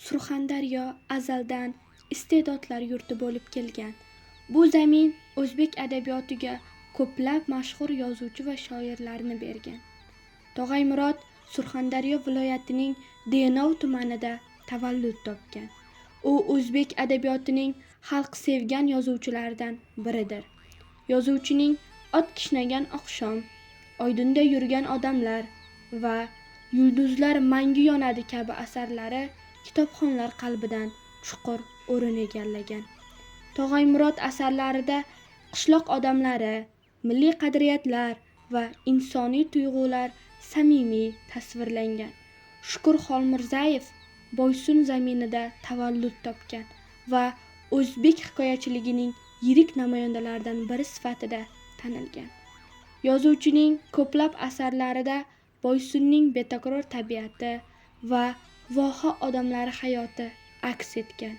Surxondaryo azaldan iste'dodlar yurti bo'lib kelgan. Bu zamin o'zbek adabiyotiga ko'plab mashhur yozuvchi va shoirlarni bergan. Tog'ay Murod Surxondaryo viloyatining Denov tumanida tavallud topgan. U o'zbek adabiyotining xalq sevgan yozuvchilaridan biridir. Yozuvchining Ot kishnagan oqshom, Oydinda yurgan odamlar va Yulduzlar mangu yonadi kabi asarlari kitobxonlar qalbidan chuqur o'rin egallagan. Tog'ay Murod asarlarida qishloq odamlari, milliy qadriyatlar va insoniy tuyg'ular samimiy tasvirlangan. Shukur Xolmirzayev Boysun zaminida tavallud topgan va o'zbek hikoyachiligining yirik namoyandalaridan biri sifatida tanilgan. Yozuvchining ko'plab asarlarida Boysunning betakror tabiati va voha odamlari hayoti aks etgan.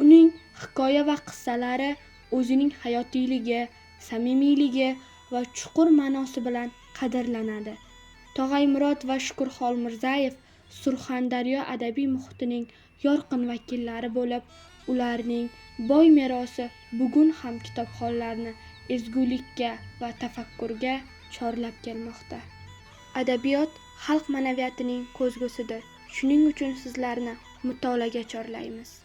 Uning hikoya va qissalari o'zining hayotiyligi, samimiyligi va chuqur ma'nosi bilan qadrlanadi. Tog'ay Murod va Shukur Xolmirzayev Surxondaryo adabiy muhitining yorqin vakillari bo'lib, ularning boy merosi bugun ham kitobxonlarni ezgulikka va tafakkurga chorlab kelmoqda. Adabiyot xalq ma'naviyatining ko'zgusidir. Shuning uchun sizlarni mutolaaga chorlaymiz.